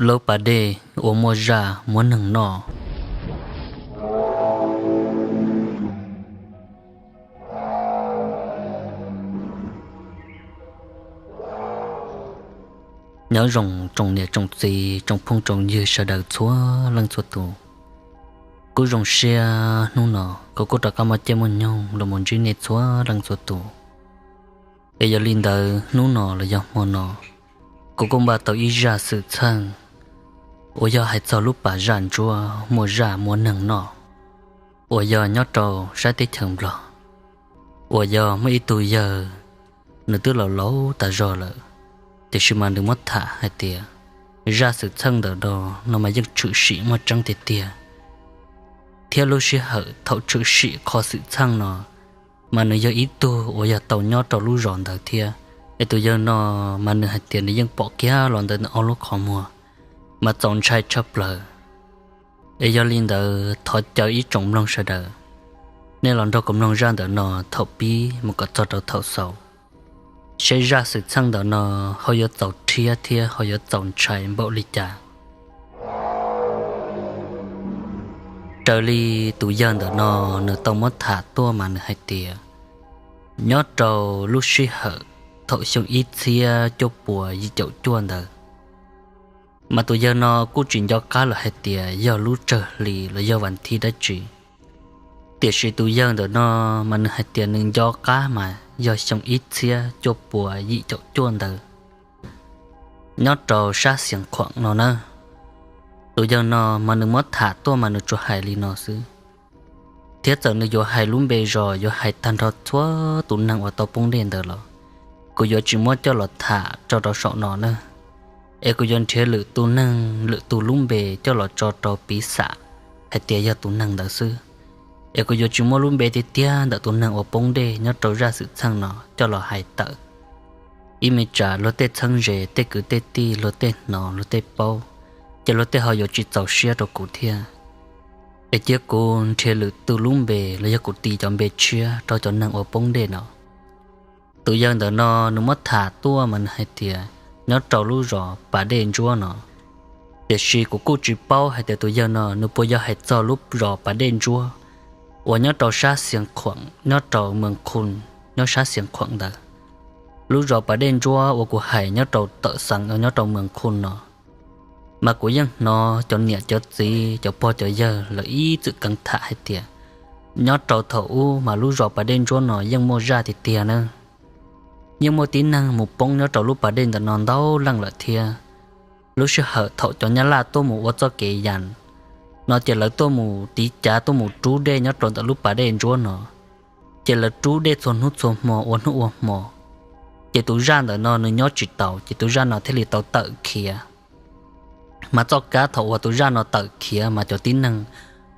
Lub pas dej uas muaj zaj muab neeg noj. Nyob zoo tsoom niam tsoom txiv tsoom phooj tsoom ywg sawv daws txhua leej txhua tus. Kuv zoo siab hnub no kuv kuj rov qab muaj caij muaj nyoog los mus ntsib nej txhua leej txhua tus. Es yog li ntawd hnub no los yog hmo no, kuv kuj npaj tau ib zaj xwm txheej uas yog hais txog lub pas zaj ntsuab muaj zaj muab neeg noj, uas yog nyob rau sab teb chaws Nplog, uas yog muaj ib tug yawg, nws twb laus laus tas zog lawm, tiam sis mas nws muab tham hais tias zaj xwm txheej ntawm no mas yeej tshwm sim muaj tseeb tiag tiag, thiab lub sij hawm thaum tshwm sim qhov xwm txheej no mas nws yog ib tug uas yog tau nyob rau lub zos ntawd thiab. Es tus yawg no mas nws hais tias nws yeej pom kiag los ntawm nws ob lub qhov muag, mas txaus ntshai tshaj plaws. Es yog li ntawd thov caw ib tsoom mloog sawv daws, nej los nrog kuv mloog zaj ntawm no thaum pib mus kom txog rau thaum xaus, seb zaj xwm txheej ntawm no ho yuav txaus rhiab thiab ho yuav txaus ntshai npaum li cas. Raws li tus yawg ntawm no nws tau muab tham tuaj mas nws hais tias nyob rau lub sij hawm thaum xyoo ib txhiab cuaj puas yim caum cuaj ntawd, mas tus yawg no kuj tsis nco qab lawm hais tias yog lub tsawg hli los yog vas thiv dab tsi. Tiam sis tus yawg ntawm no mas nws hais tias nws nco qab mas yog xyoo ib txhiab cuaj puas yim caum cuaj ntawd, nyob rau sab Xiav Khuam no na. Tus yawg no mas nws muab tham tuaj mas nws tsuas hais li no xwb, thiab txawm nws yuav hais lub npe zos yuav hais tag nrho txhua tus neeg uas tau poob dej ntawd los kuv yuav tsis muab coj los tham tso rau saum no na. Es kuv yuav nrhiav lwm tus neeg lwm tus lub npe coj los tso rau piv xam hais tias yog tus neeg ntawd xwb. Es kuv yuav tsis muab lub npe tiag tiag ntawm tus neeg uas poob dej nyob rau zaj xwm txheej no coj los hais tawm. Ib me tsam luag tej txheeb ze, tej kwv tej tij, luag tej hnov luag tej paub, ces luag tej ho yuav tsis txaus siab rau kuv thiab. Es cia kuv nrhiav lwm tus lub npe los yog kuv tis cov npe tshiab rau cov neeg uas poob dej no. Tus yawg ntawm no nws muab tham tuaj mas nws hais tias nyob rau lub zos Pas Dej Ntsuab no. Tiam sis kuv kuj tsis paub hais tias tus yawg no nws puas yog hais txog lub zos Pas Dej Ntsuab uas nyob rau sab Xiav Khuam, nyob rau Mws Khu, nyob sab Xiav Khuam ntawd. Lub zos Pas Dej Ntsuab uas kuv hais nyob rau Tawm Xeev, nyob rau Mws Khu no, mas kuv yeej hnov cov niam cov txiv, cov pog cov yawg lawv ib txwm keev tham hais tias nyob rau thaum ub mas lub zos Pas Dej Ntsuab no yeej muaj zaj tiag tiag na. Yeej muaj tib neeg mus poob nyob rau lub pas dej ntawm no ntau leej lawm thiab. Lub sij hawm thaum cov Nyab Laj tuaj mus ua txoj kev yas no ces lawv tuaj mus tiv cav tuaj mus rub dej nyob rau ntawm lub pas dej ntsuab no, ces lawv rub dej txhua hnub txhua hmo ua hnub ua hmo, ces tus zaj ntawm no nws nyob tsis taus ces tus zaj no thiaj li tau tawm khiav. Mas txoj kab thaum uas tus zaj no tawm khiav mas cov tib neeg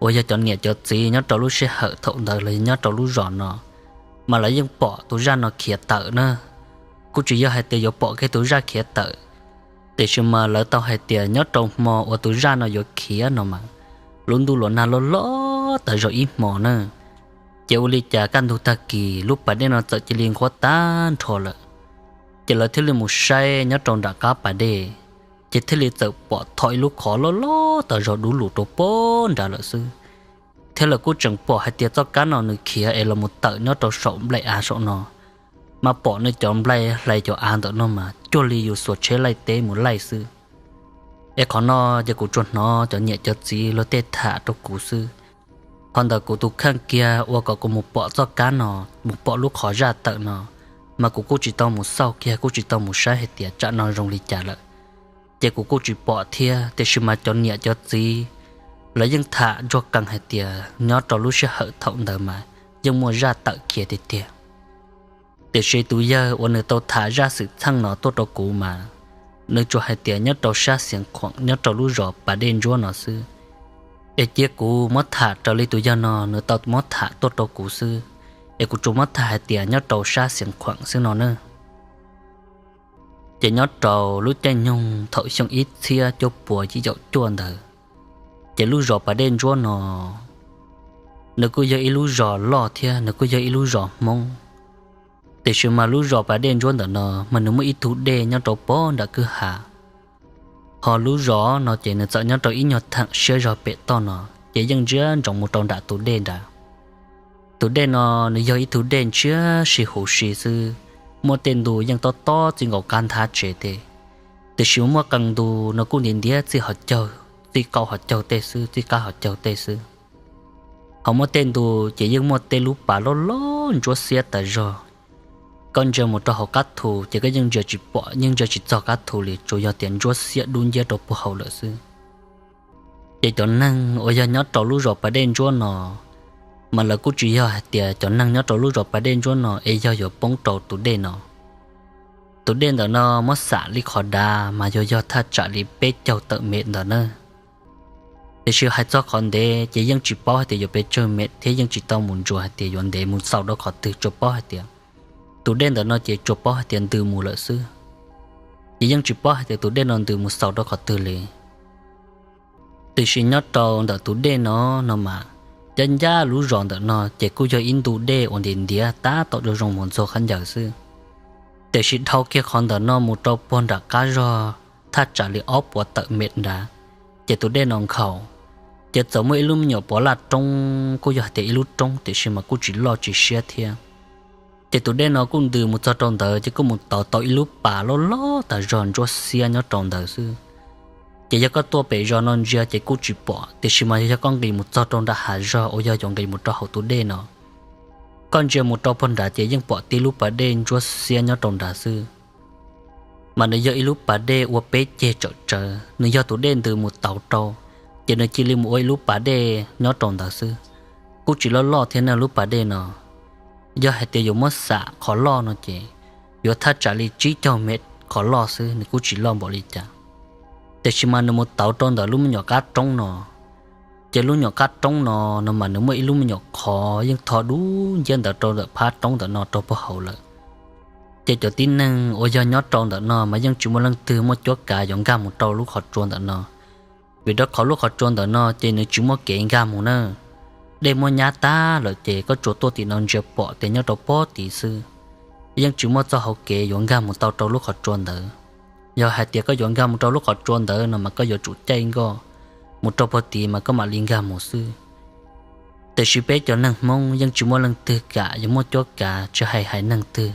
uas yog cov niam cov txiv nyob rau lub sij hawm thaum ntawd los yog nyob rau lub zos no, mas lawv yeej pom tus zaj no khiav tawm na. Kuj tsis yog hais tias yuav pom kiag tus zaj khiav tawm, tiam sis mas lawv tau hais tias nyob rau hmo uas tus zaj no yuav khiav no mas lub ntuj los nag loj loj tas zog ib hmo na. Ces ua li cas kaj ntug tag kis lub pas dej no txawm cia li nqhuab tag nrho lawm. Ces lawv thiaj li mus saib nyob rau nram qab pas dej, ces thiaj li txawm pom tho ib lub qhov loj loj tas zog dub lug rau pem nrad lawm xwb. Thiab lawv kuj tseem pom hais tias txoj kab no nws khiav es los mus tawm nyob rau saum nplaim av saum no, mas pom nws cov nplaim hlais cov av ntawm no mas cuag li yus xuas tsheb laij teb mus laij xwb. Es qhov no ces kuv tsuas hnov cov niam cov txiv luag tej tham rau kuv xwb. Ho ntawm kuv tus kheej kiag ua kom kuv mus pom txoj kab no, mus pom lub qhov zaj tawm no, mas kuv kuj tsis tau mus xauj kiag, kuj tsis tau mus saib hais tias tsam no zoo li cas lawm. Ces kuv kuj tsis pom thiab, tiam sis mas cov niam cov txiv lawv yeej tham ntsuag qees hais tias nyob rau lub sij hawm thaum ntawd mas yeej muaj zaj tawm khiav tiag tiag. Tiam sis tus yawg uas nws tau tham zaj xwm txheej no tuaj rau kuv mas nws tsuas hais tias nyob rau sab Xiav Khuam, nyob rau lub zos Pas Dej Ntsuab no xwb. Es cia kuv muab tham raws li tus yawg no nws tau muab tham tuaj rau kuv xwb, es kuv tsuas muab tham hais tias nyob rau sab Xiav Khuam xwb no na. Ces nyob rau lub caij nyoog thaum xyoo ib txhiab cuaj puas yim caum cuaj ntawd, ces lub zos Pas Dej Ntsuab no nws kuj yog ib lub zos loj thiab nws kuj yog ib lub zos Hmoob. Tiam sis mas lub zos Pas Dej Ntsuab ntawm no mas nws muaj ib tug dej nyob rau pem nram kwj ha. Ho lub zos no ces nws txawm nyob rau ib nyuag theem siab zog pem toj no, ces yeej ntsia ntsoov mus rau nram tus dej nrad. Tus dej no nws yog ib tug dej ntshiab si huv si xwb, muaj tej ntu yeej tob tob txij nkaus qab nthab tsev tej, tiam sis muaj qee ntu no kuj ntiav ntiav txij hauv caug, txij qaum hauv caug tej xwb, txij qab hauv caug tej xwb. Ho muaj tej ntu ces yeej muaj tej lub pas loj loj ntsuab xiab tas zog. Koj ntsia mus rau hauv qab thu ces koj yeej ntsia tsis pom, yeej ntsia tsis txog qab thu li, tsuas yog tias ntsuab xiab dub nciab rau puag hauv lawm xwb. Ces cov neeg uas yog nyob rau lub zos pas dej ntsuab no, mas lawv kuj tsis yog hais tias cov neeg nyob rau lub zos pas dej ntsuab no es yog yuav poob rau tus dej no. Tus dej ntawm no muab xam li qhov dav mas yuav yog thaj tsam li peb caug tawm mev ntawd na. Tiam sis hais txog qhov ntev ces yeej tsis paub hais tias yuav pes tsawg mev thiab yeej tsis tau mus ntsuas hais tias yuav ntev mus xaus rau qhov twg, tsuas paub hais tias tus dej ntawm no ces tsuas paub hais tias ntws mus lawm xwb. Ces yeej tsis paub hais tias tus dej no ntws mus xaus rau qhov twg li. Tiam sis nyob rau ntawm tus dej no, no mas, ncaj ncaj lub zos ntawm no ces kuj yog ib ntu dej uas ntiav ntiav tab tom zoo zoo mus ntxuag khaub ncaws xwb. Tiam sis dhau kiag qhov ntawm no mus rau puag nram qab zog thaj tsam li ob puas tawm mev nrad, ces tus dej no nkhaus. Ces txawm muaj ib lub me nyuam pov laj roob, kuj yog hais tias ib lub roob tiam sis mas kuj tsis loj tsis siab thiab. Ces tus dej no kuj ntws mus txog rau ntawd ces kuj mus tauv tau ib lub pas loj loj tas zog ntsuab xiab nyob rau ntawd xwb. Ces yog koj tuaj pem zos no ntsia ces kuj tsis pom, tiam sis mas yog koj nqis mus txog rau nram hav zog uas yog yuav nqis mus rau hauv tus dej no, koj ntsia mus rau puag nrad ces yeej pom tib lub pas dej ntsuab xiab nyob rau nrad xwb. Mas nws yog ib lub pas dej ua peb ceg tsawm tsawv, nws yog tus dej ntws mus tauv rau, ces nws cia li mus ua ib lub pas dej nyob rau ntawd xwb. Kuj tsis loj loj thiab na lub pas dej no. Yog hais tias yuav muab xam qhov loj no ces yuav thaj tsam li tsib caug mev qhov loj xwb, nws kuj tsis loj npaum li cas. Tiam sis mas nws mus tauv rau ntawm lub me nyuam qab roob no, ces lub nyuam qab roob no, no mas nws muaj ib lub me nyuam qhov yeej tho dub nciab ntawd rau ntawm phab roob ntawm no rau puag hauv lawm. Ces cov tib neeg uas yog nyob rau ntawm no mas yeej tsis muaj leej twg muaj cuab kav yuav nkag mus rau lub qhov tsua ntawm no, vim rau qhov lub qhov tsua ntawm no ces nws tsis muaj kev nkag mus na. Dej muab nyab tag lawm ces koj tsuas tuaj tim no ntsia pom tias nyob rau pob tid xwb, yeej tsis muaj txoj hauv kev yuav nkag mus tau rau lub qhov tsua ntawd. Yog hais tias koj yuav nkag mus rau lub qhov tsua ntawd no mas koj yuav tsum caij nkoj mus rau puag tid mas koj mam li nkag mus xwb. Tiam sis peb cov neeg Hmoob yeej tsis muaj leej twg kam yuav muaj cuab kav, tsis hais haiv neeg twg,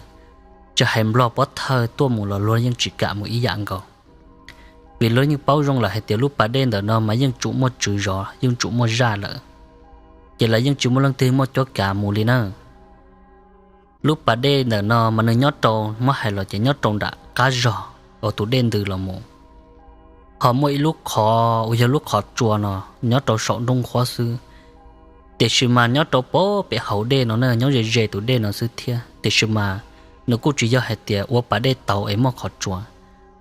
tsis hais Nplog pob thawj tuaj mus los luag yeej tsis kam mus ib yam nkaus. Vim luag yeej paub zoo lawm hais tias lub pas dej ntawm no mas yeej tsum muaj tswv zov, yeej tsum muaj zaj lawm, ces lawv yeej tsis muaj leej twg muaj cuab kav mus li na. Lub pas dej ntawm no mas nws nyob rau, muab hais los ces nyob rau nram qab zog uas tus dej ntws los mus. Ho muaj ib lub qhov uas yog lub qhov tsua no nyob rau saum nroog qhuab xwb. Tiam sis mas nyob rau pob pem hauv dej no na, nyob ze ze tus dej no xwb thiab, tiam sis mas nws kuj tsis yog hais tias ua pas dej tau es muaj qhov tsua.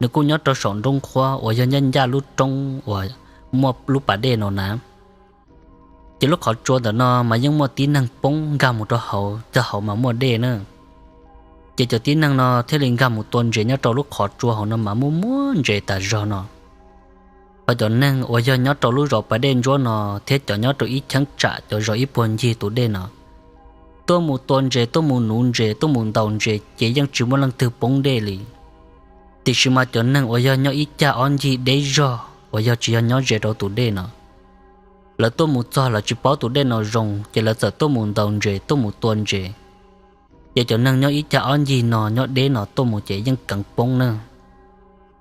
Nws kuj nyob rau saum nroog qhuab uas yog ncaj ncaj lub roob uas muaj lub pas dej no na. Ces lub qhov tsua ntawm no mas yeej muaj tib neeg poob nkag mus rau hauv, txog hauv mas muaj dej na. Ces cov tib neeg no thiaj li nkag mus tua ntses nyob rau lub qhov tsua hauv no mas muaj muaj ntses tas zog no. Ho cov neeg uas yog nyob rau lub zos pas dej ntsuab no thiab cov nyob rau ib cheeb tsam cov zos ib puag ncig tus dej no, tuaj mus tua ntses, tuaj mus nuv ntses, tuaj mus ntaus ntses ces yeej tsis muaj leej twg poob dej li. Tiam sis mas cov neeg uas yog nyob ib cag ob ncig deb zog uas yog tsis yog nyob ze rau tus dej no, lawv tuaj mus txog lawv tsis paub tus dej no zoo ces lawv txawm tuaj mus ntaus ntses, tuaj mus tua ntses. Ces cov neeg nyob ib cag ob ncig no nyob deb no tuaj mus ces yeej keev poob na.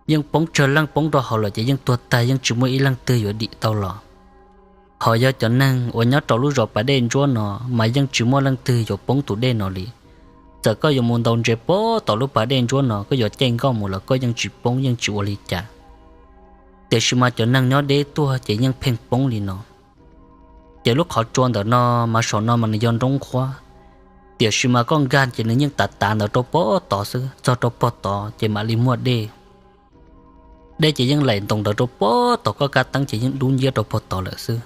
Yeej poob tsawg leej, poob rau hauv lawm ces yeej tuag tag, yeej tsis muaj ib leej twg yuav dim tau los. Ho yog cov neeg uas nyob rau lub zos pas dej ntsuab no mas yeej tsis muaj leej twg yuav poob tus dej no li. Txawm koj yuav mus ntaus ntses pob tom lub pas dej ntsuab no, koj yuav caij nkoj mus los koj yeej tsis poob, yeej tsis ua li cas. Tiam sis mas cov neeg nyob deb tuaj ces yeej pheej poob li no. Ces lub qhov tsua ntawm no mas saum no mas nws yog nroog qhuab, tiam sis mas koj nkag ces nws yeej tav tav ntawd rau pob tod xwb, txog rau pob tod ces mam li muaj dej. Dej ces yeej laim ntoos ntawd rau pob tod, koj kab teeb ces yeej dub nciab rau pob tod lawm xwb.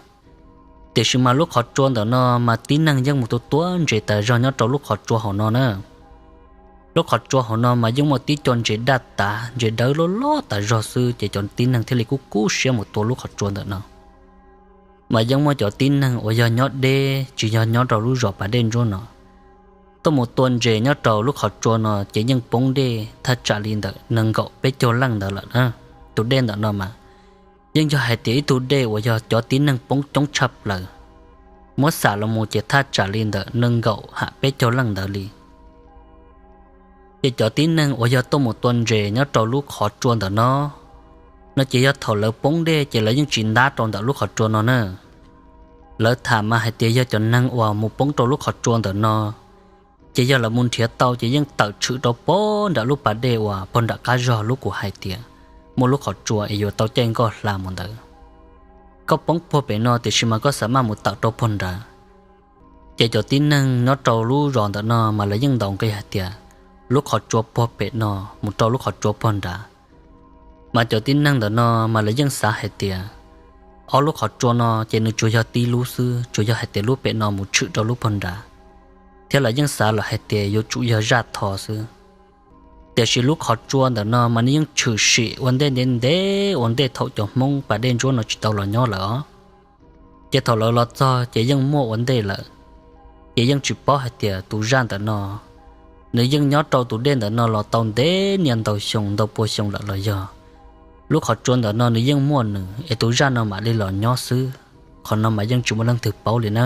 Tiam sis mas lub qhov tsua ntawm no mas tib neeg yeej mus tua tua ntses tas zog nyob rau lub qhov tsua hauv no na. Lub qhov tsua hauv no mas yeej muaj tib co ntses daj tav, ntses dawb loj loj tas zog xwb, ces cov tib neeg thiaj li kub kub siab mus tua lub qhov tsua ntawm no. Mas yeej muaj cov tib neeg uas yog nyob deb tsis yog nyob rau lub zos pas dej ntsuab no, tuaj mus tua ntses nyob rau lub qhov tsua no ces yeej poob dej thaj tsam li ntawm nees nkaum peb caug leej ntawd lawm na. Tus dej ntawm no mas yeej yog hais tias ib tug dej uas yog cov tib neeg poob coob tshaj plaws. Muab xam los mus ces thaj tsam li ntawm nees nkaum ham peb caug leej ntawd li. Ces cov tib neeg uas yog tuaj mus tua ntses nyob rau lub qhov tsua ntawm no, no ces yog thaum lawv poob dej ces lawv yeej tsis ntab rau ntawm lub qhov tsua no na. Lawv tham mas hais tias yog cov neeg uas mus poob rau lub qhov tsua ntawm no, ces yog lawv mus nrhiav tau ces yeej tawm tshwm rau pog nram lub pas dej uas pog nram qab zog lub kuv hais tias muaj lub qhov tsua es yuav tau caij nkoj hla mus ntawd. Koj poob puag pem no tiam sis mas koj xav maj mus tawm rau puag nrad. Ces cov tib neeg nyob rau lub zos ntawm no mas lawv yeej ntaus nqi hais tias lub qhov tsua puag pem no mus rau lub qhov tsua puag nrad. Mas cov tib neeg ntawm no mas lawv yeej xav hais tias ob lub qhov tsua no ces nws tsuas yog tib lub xwb, tsuas yog hais tias lub pem no mus tshwm rau lub puag nrad, thiab lawv yeej xav lawm hais tias yuav tsum yog zaj tho xwb. Tiam sis lub qhov tsua ntawm no mas nws yeej tshwm sim ua ntej ntev ntev ua ntej thaum cov Hmoob pas dej ntsuab no tsis tau los nyob lawm os. Ces thaum lawv los txog ces yeej muaj ua ntej lawm, ces yeej tsis paub hais tias tus zaj ntawm no nws yeej nyob rau tus dej ntawm no los tau ntev niaj ntau xyoo ntau pua xyoo lawm los yog lub qhov tsua ntawm no nws yeej muaj nws es tus zaj no mam li los nyob xwb. Qhov no mas yeej tsis muaj leej twg paub li na.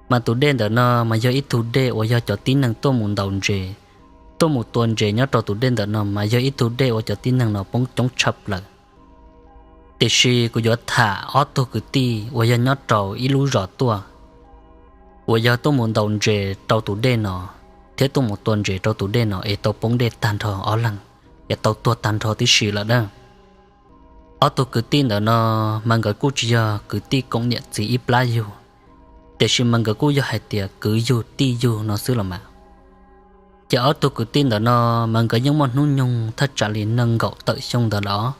Mas tus dej ntawm no mas yog ib tug dej uas yog cov tib neeg tuaj mus ntaus ntses, tuaj mus tua ntses nyob rau tus dej ntawm no mas yog ib tug dej uas cov tib neeg no poob coob tshaj plaws. Tiam sis kuv yuav tham ob tug kwv tij uas yog nyob rau ib lub zos tuaj, uas yog tuaj mus ntaus ntses rau tus dej no, thiab tuaj mus tua ntses rau tus dej no es tau poob dej tag nrho ob leeg, es tau tuag tag nrho tib si lawm na. Ob tug kwv tij ntawm no mas nkawd kuj tsis yog kwv tij koom niam txiv ib plab yug, tiam sis mas nkawd kuj yog hais tias kwv yug tij yug no xwb los mas. Ces ob tug kwv tij ntawm no mas nkawd yeej muaj hnub nyoog thaj tsam li nees nkaum tawm xyoo ntawd lawm,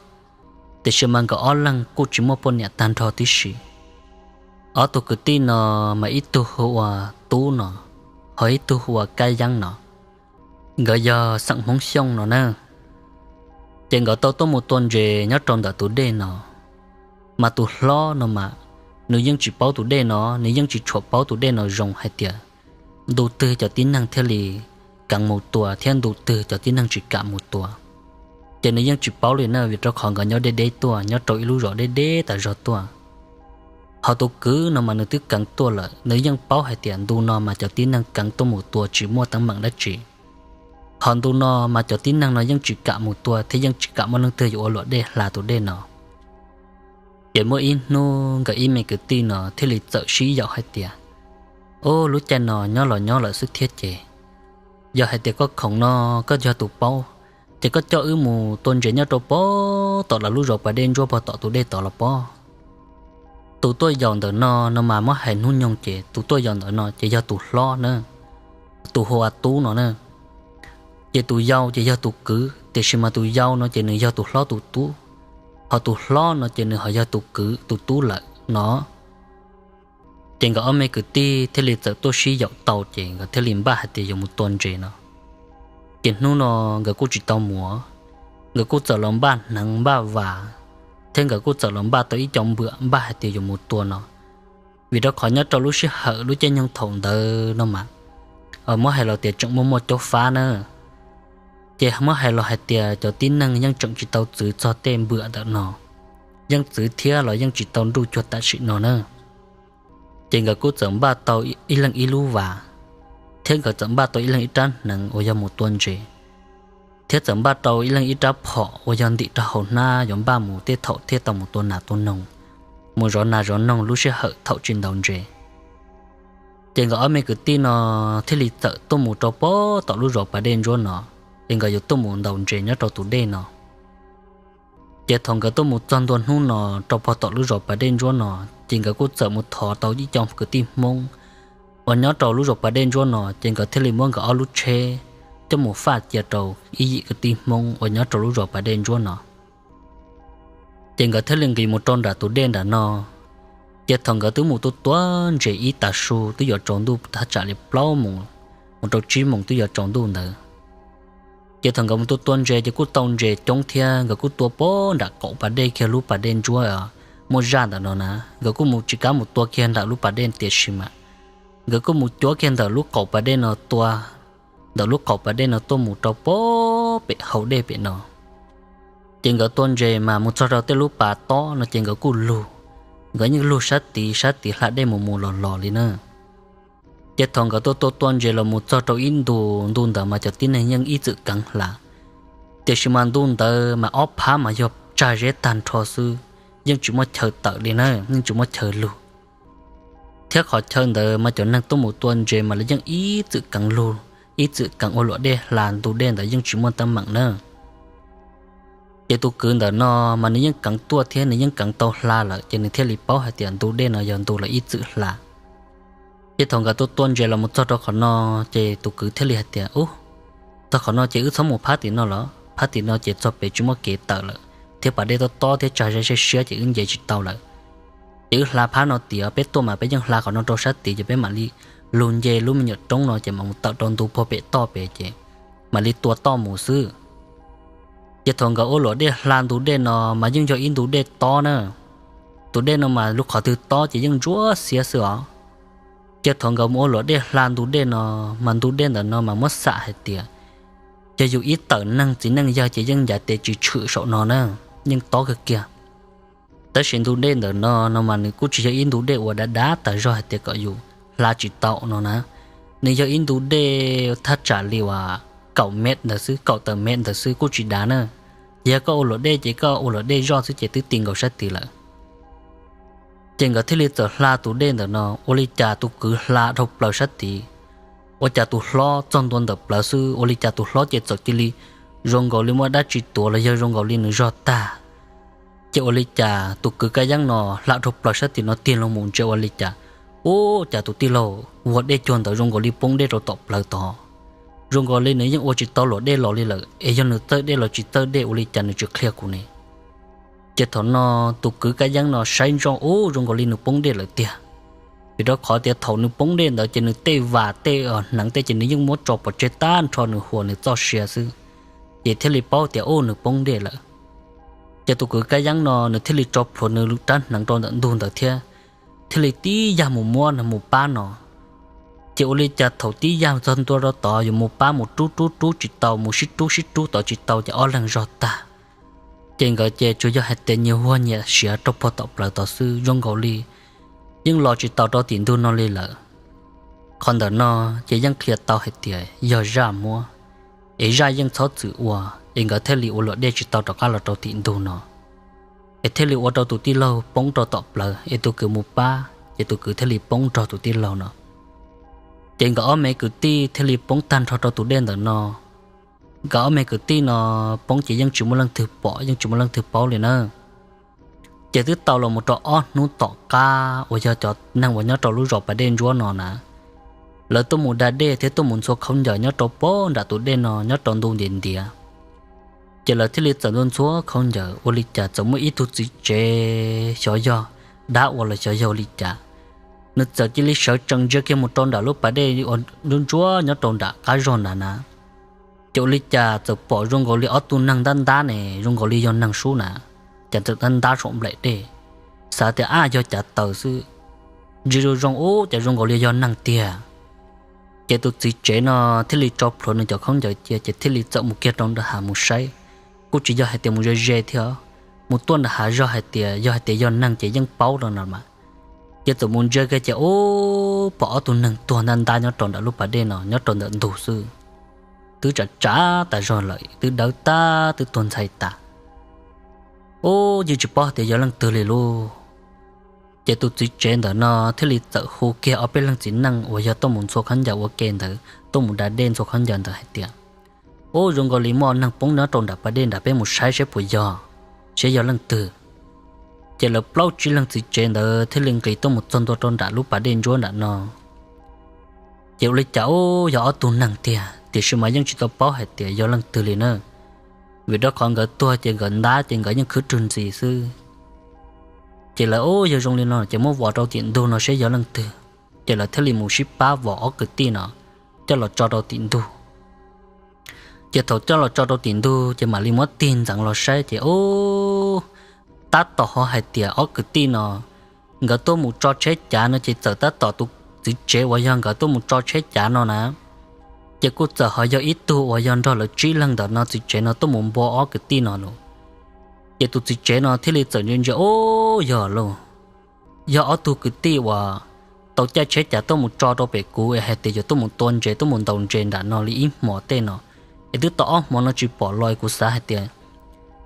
tiam sis mas nkawd ob leeg kuj tsis muaj poj niam tag nrho tib si. Ob tug kwv tij no mas ib tug hu ua Tub no, ho ib tug hu ua Kab Yeeb no. Nkawd yog xeem Hmoob Xyooj no na. Ces nkawd tau tuaj mus tua ntses nyob rau ntawm tus dej no, mas tus hlob no mas nws yeej tsis paub tus dej no, nws yeej tsis tshua paub tus dej no zoo hais tias ntu twg cov tib neeg thiaj li kam mus tua thiab ntu twg cov tib neeg tsis kam mus tua. Ces nws yeej tsis paub li na, vim rau qhov nkawd nyob deb deb tuaj, nyob rau ib lub zos deb deb tas zog tuaj. Ho tus kwv no mas nws twb keev tuaj lawm, nws yeej paub hais tias ntu no mas cov tib neeg keev tuaj mus tua tsis muaj teeb meem dab tsi. Ho ntu no mas cov tib neeg no yeej tsis kam mus tua thiab yeej tsis kam muaj leej twg yuav ua luam dej hla tus dej no. Ces muaj ib hnub nkawd ib me kwv tij no thiaj li txawm sib yaum hais tias, Ub, lub caij no nyob los nyob lawm xwb thiab ces, yog hais tias koj khoom no koj yog tus paub, ces koj coj wb mus tua ntses nyob rau pog tom lawv lub zos pas dej ntsuab pog tom tus dej tod los pob. Tus tuaj yaum ntawm no no mas muab hais hnub nyoog ces tus tuaj yaum ntawm no ces yog tus hlob na, tus hu ua Tub no na. Ces tus yau ces yog tus kwv, tiam sis mas tus yau no ces nws yog tus hlob tus tub, ho tus hlob no ces nws ho yog tus kwv tus tub lawm no. Ces nkawd ob me kwv tij thiaj li txawm tuaj sib yaum tau ces nkawd thiaj li npaj hais tias yuav mus tua ntses no. Ces hnub no nkawd kuj tsis tau mus, nkawd kuj txawm los npaj hneev npaj vas, thiab nkawd kuj txawm los npaj tau ib co npwam npaj hais tias yuav mus tua no. Vim rau qhov nyob rau lub sij hawm lub caij nyoog thaum ntawd no mas, muab hais los tias tseem muaj muaj caub fab na. Ces muab hais los hais tias cov tib neeg yeej tseem tsis tau txwv txog tej npwam ntawm no, yeej txwv thiab los yeej tsis tau nruj cuag tam sim no na. Ces nkawd kuj txawm npaj tau ib leeg ib lub vas, thiab nkawd txawm npaj tau ib leeg ib rab hneev uas yog mus tua ntses, thiab txawm npaj tau ib leeg ib rab phom uas yog ntim rau hauv hnab yuav npaj mus tej thaum thiaj tau mus tua nas tua noog, mus zov nas zov noog lub sij hawm thaum tsis ntaus ntses. Ces nkawd ob me kwv tij no thiaj li txawm tuaj mus rau pog tom lub zos pas dej ntsuab no, es nkawd yuav tuaj mus ntaus ntses nyob rau tus dej no. Ces thaum nkawd tuaj mus txog ntua hnub no rau pog tom lub zos pas dej ntsuab no, ces nkawd kuj txawm mus thov tau ib co kwv tij Hmoob uas nyob rau lub zos pas dej ntsuab no, ces nkawd thiaj li muab nkawd ob lub tsheb coj mus faj cia rau ib yim kwv tij Hmoob uas nyob rau lub zos pas dej ntsuab no. Ces nkawd thiaj li nqis mus rau nram tus dej nram no. Ces thaum nkawd twb mus tua tua ntses ib tag su twb yuav tsaus ntuj thaj tsam li plaub moos mus rau tsib moos twb yuav tsaus ntuj ntawd. Ces thaum nkawd mus tua tua ntses ces kuj tau ntses coob thiab, nkawd kuj tua pog nram qaum pas dej kiag lub pas dej ntsuab muaj zaj ntawm no na. Nkawd kuj mus tsis kam mus tua kiag nram lub pas dej tiam sis mas nkawd kuj mus cuab kiag ntawm lub qaum pas dej no tua, ntawm lub qaum pas dej no tuaj mus rau pog pem hauv dej pem no. Ces nkawd tua ntses mas mus txog rau tej lub pas tob no ces nkawd kuj lug, nkawd yeej lug sab tid sab tid hla dej mus mus los los li na. Ces thaum nkawd tua tua tua ntses los mus txog rau ib ntu, ntu ntawd mas cov tib neeg yeej ib txwm keev hla, tiam sis mas ntu ntawd mas ob phab mas yog tsag zeb tag nrho xwb, yeej tsis muaj chaw tawm li na, yeej tsis muaj chaw lug. Thiab qhov chaw ntawd mas cov neeg tuaj mus tua ntses mas lawv yeej ib txwm keev lug, ib txwm keev ua luam dej hla ntu dej ntawd yeej tsis muaj teeb meem na. Ces tus kwv ntawm no mas nws yeej keev tuaj thiab nws yeej keev tau hla lawm ces nws thiaj li paub hais tias ntu dej no yog ntu lawv ib txwm hla. Ces thaum nkawd tua tua ntses los mus txog rau qhov no, ces tus kwv thiaj li hais tias, Ub, txog qhov no ces wb txhob mus phab tim no lawm, phab tim no ces txog pem tsis muaj kev tawm lawm thiab pas dej tob tob thiab tsag zeb siab siab ces wb nce tsis tau lawm. Ces wb hla phab no tiav, peb tuaj mas peb yeej hla qhov no rau sab tid ces peb mam li lug nce lub me nyuam roob no ces mam mus tawm rau ntu puag pem toj pem ces mam li tua toj mus xwb. Ces thaum nkawd ua luam dej hla ntu dej no mas yeej yog ib ntu dej tob na. Tus dej no mas lub qhov twg tob ces yeej ntsuab xiab xwb os. Ces thaum nkawd mus ua luam dej hla ntu dej no, mas ntu dej ntawm no mas muab xam hais tias yog yus ib tawm neeg txiv neej yawg ces yeej ncav tes tsis tshwm saum no na, yeej tob kawg kiag. Tab sis ntu dej ntawm no no mas nws kuj tsis yog ib ntu dej uas dav dav tas zog hais tias kom yus hla tsis tau no na. Nws yog ib ntu dej thaj tsam li uas kaum mev ntawd xwb, kaum tawm mev ntawd xwb kuj tsis dav na. Yog koj ua luam dej ces koj ua luam dej zoj xwb ces twb ti nkaus sab tid lawm. Ces nkawd thiaj li txawm hla tus dej ntawm no, ua li cas tus kwv hla dhau plaws sab tid, ua cas tus hlob txog ntua ntawm plawv xwb, ua li cas tus hlob ces txawm cia li zoo nkaus li muaj dab tsi tuav los yog zoo nkaus li nws zog tag. Ces ua li cas tus kwv Kab Yeeb no hla dhau plaws sab tim no tiag los mus ntsia ua li cas, ub, cas tus tij laug vag dej cuag ntawd zoo nkaus li poob dej rau tom plawv tod. Zoo nkaus li nws yeej ua tsis tau luam dej los li lawm, es yog nws txawj dej los tsis txawj dej ua li cas nws tsis qhia kuv ne. Ces thaum no tus kwv Kab Yeeb no saib ntsoov, ub, zoo nkaus li nws poob dej lawm tiag. Vim rau qhov tias thaum nws poob dej ntawd ces nws tej vas tej hneev tej ces nws yeej muab tso pov tseg tag nrho, nws huas nws txoj sia xwb, ces thiaj li paub tias, ub, nws poob dej lawm. Ces tus kwv Kab Yeeb no nws thiaj li tso plhuav nws rab hneev rau ntawm ntug ntawd thiab thiaj li tib yag mus muab mus pab no. Ces ua li cas thaum tib yag txog ntua rau tod yuav mus pab mus rub rub rub tsis tau, mus sib rub sib rub tod tsis tau ces ob leeg zog tag. Ces nkawd ces tsuas yog hais tias nyias huag nyias siav rau puag tom plawv tod xwb, zoo nkaus li yeej los tsis tau rau tim ntug no li lawm. Qhov ntawm no ces yeej qhia tau hais tias yog zaj muab, es zaj yeej txhob txwm ua, es nkawd thiaj li ua luam dej tsis tau rov qab los rau tim ntug no, es thiaj li ua rau tus tij laug poob rau tom plawv es tus kwv mus pab ces tus kwv thiaj li poob nrog tus tij laug no. Ces nkawd ob me kwv tij thiaj li poob tag nrho rau tus dej ntawm no. Nkawd ob me kwv tij no poob ces yeej tsis muaj leej twg pom yeej tsis muaj leej twg paub li na. Ces twb tau los mus rau ob hnub tom qab uas yog cov neeg uas nyob rau lub zos pas dej ntsuab no na, lawv tuaj mus da dej thiab tuaj mus ntxhua khaub ncaws nyob rau puag nram tus dej no nyob rau ntu ntiav ntiav. Ces lawv thiaj li txawm ntxhua ntxhua khaub ncaws, ua li cas txawm muaj ib tug txiv tsev xyov yog dab ua los xyov yog li cas, nws txawm cia li sawv tsees ntsia kiag mus rau nram lub pas dej uas ntsuab ntsuab nyob rau nram qab zog nrad na. Ces ua li cas txawm pom zoo nkaus li ob tug neeg ntab ntab ne, zoo nkaus li yog neeg sub na, cas txawm ntab ntab saum nplaim dej, xav tias ab yog cav taws xwb, ntsia zoo zoo ub cas zoo nkaus li yog neeg tiag. Ces tus txiv tsev no thiaj li tso plhuav nws cov khaub ncaws cia ces thiaj li txawm mus kiag rau nram hav mus saib. Kuj tsis yog hais tias mus ze ze thiab, mus tuaj nram hav zog hais tias yog hais tias yog neeg ces yeej paub rau no mas. Ces txawm mus ntsia kiag ces ub, pom ob tug neeg tuag ntab ntab nyob rau nram lub pas dej no nyob rau ntawm ntug xwb, twb tsav tsav tas zog lawm, twb dawb tag twb tuag ntxhais tas. Ub, yeej tsis paub tias yog leej twg li lauj. Ces tus txiv tsev ntawm no thiaj li txawm hu kiag ob peb leeg txiv neej uas yog tuaj mus ntxhua khaub ncaws ua ke ntawd, tuaj mus da dej ntxhua khaub ncaws ntawd hais tias, ub, zoo nkaus li muaj neeg poob nyob rau nram pas dej nram, peb mus saib saib puas yog, saib yog leej twg. Ces lawv plaub tsib leeg txiv tsev ntawd thiaj li nqis tuaj mus txog ntua rau nram lub pas dej ntsuab nram no. Ces ua li cas ub, yog ob tug neeg tiag, tiam sis mas yeej tsis tau paub hais tias yog leej twg li na, vim rau qhov nkawd tuag ces nkawd ntab ces nkawd yeej khwb rwg ntxiv xwb. Ces lawv ub, yog zoo li no ces muab vos rau tim ntug no saib yog leej twg. Ces lawv thiaj li mus sib pab vos ob kwv tij no coj los tso rau tim ntug. Ces thaum coj los tso rau tim ntug ces mam li muab tig ntxeev los saib ces ub, tab tom ho hais tias ob kwv tij no nkawd tuaj mus tso tsheb cav no ces txawm tab tom tus txiv tsev uas yog nkawd tuaj mus tso tsheb cav no na, ces kuj txawm ho yog ib tug uas yog nrog lawv tsib leeg ntawm no txiv tsev no tuaj mus npo ob kwv tij no los. Ces tus txiv tsev no thiaj li txawm ntsia ntsia, Ub, yog lauj, yog ob tug kwv tij uas tau caij tsheb cav tuaj mus tso rau pem kuv es hais tias yuav tuaj mus tua ntses tuaj mus ntaus ntses nram no li ib hmos tej no, es twb tau ob hmo no tsis pom los es kuv xav hais tias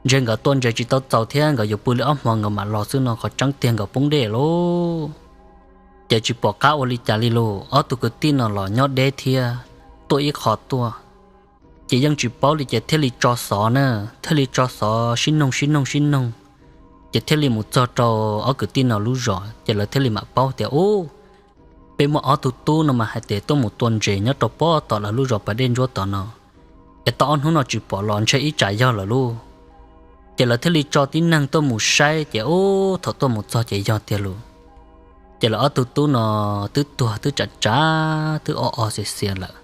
ntshe nkawd tua ntses tsis tau txaus thiab nkawd yuav pw li ob hmo nkawd mam los xwb no, qhov tseeb tiag nkawd poob dej lauj. Ces tsis pom qab ua li cas li lauj, ob tug kwv tij no los nyob deb thiab tuaj ib qho tuaj, ces yeej tsis paub li ces thiaj li tso xov na, thiaj li tso xov sib noog sib noog sib noog, ces thiaj li mus txog rau ob kwv tij no lub zos ces lawv thiaj li mam paub tias, Ub, peb muaj ob tug tub no mas hais tias tuaj mus tua ntses nyob rau pob tom lawv lub zos Pas Dej Ntsuab tom no, es tau ob hnub no tsis pom los ntshe ib tsam yog lawm lauj. Ces lawv thiaj li tso tib neeg tuaj mus saib ces ub, thaum tuaj mus txog ces yog tiag lauj. Ces lawv ob tug tub no twb tuag twb tsav tsav twb o o xiav xiav lawm.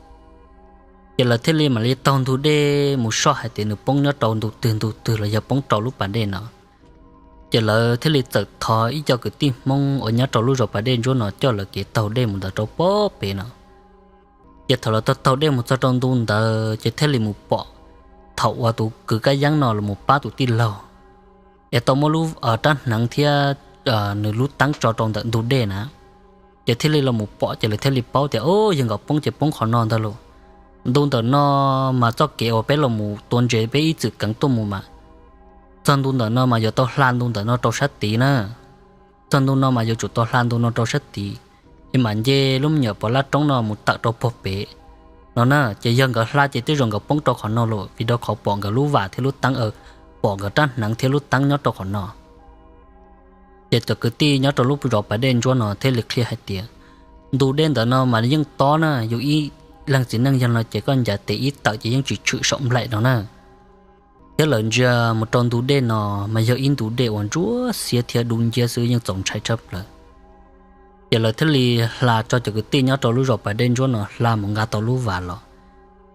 Ces lawv thiaj li mam li taug ntug dej mus soj hais tias nws poob nyob rau ntug twg ntug twg los yog poob rau lub pas dej no. Ces lawv thiaj li txawm thov ib co kwv tij Hmoob uas nyob rau lub zos Pas Dej Ntsuab no coj lawv kev taug dej mus ntawd rau pob pem no. Ces thaum lawv taug taug dej mus txog rau ntu ntawd ces thiaj li mus pom thaum uas tus kwv Kab Yeeb no los mus pab tus tij laug es tau muab lub rab hneev thiab nws lub teeb tso rau ntawm ntug dej na. Ces thiaj li los mus pom ces lawv thiaj li paub tias, Ub, yog nkawd poob ces poob qhov no ntag lauj. Ntu ntawm no mas txoj kev uas peb los mus tua ntses peb ib txwm keev tuaj mus mas txog ntu ntawm no mas yuav tau hla ntu ntawm no rau sab tid na. Txog ntu no mas yuav tsum tau hla ntu no rau sab tid, es mam nce lub me nyuam pov laj roob no mus tawm rau puag pem no na. Ces yog nkawd hla ces tej zaum nkawd poob rau qhov no lauj, vim rau qhov pom nkawd lub vas thiab lub teeb, pom nkawd rab hneev thiab lub teeb nyob rau qhov no. Ces cov kwv tij nyob rau lub zos Pas Dej Ntsuab no thiaj li qhia hais tias, Ntu dej ntawm no mas yeej tob na, yus ib leeg txiv neej yog no ces koj ncav tes ib tawm ces yeej tsis tshwm saum nplaim no na. Thiab lawv ntsia mus rau ntu dej no mas yog ib ntu dej uas ntsuab xiab thiab dub nciab xwb, yeej txaus ntshai tshaj plaws. Ces lawv thiaj li hla tso cov kwv tij nyob rau lub zos Pas Dej Ntsuab no hla mus nqa tau lub vas los.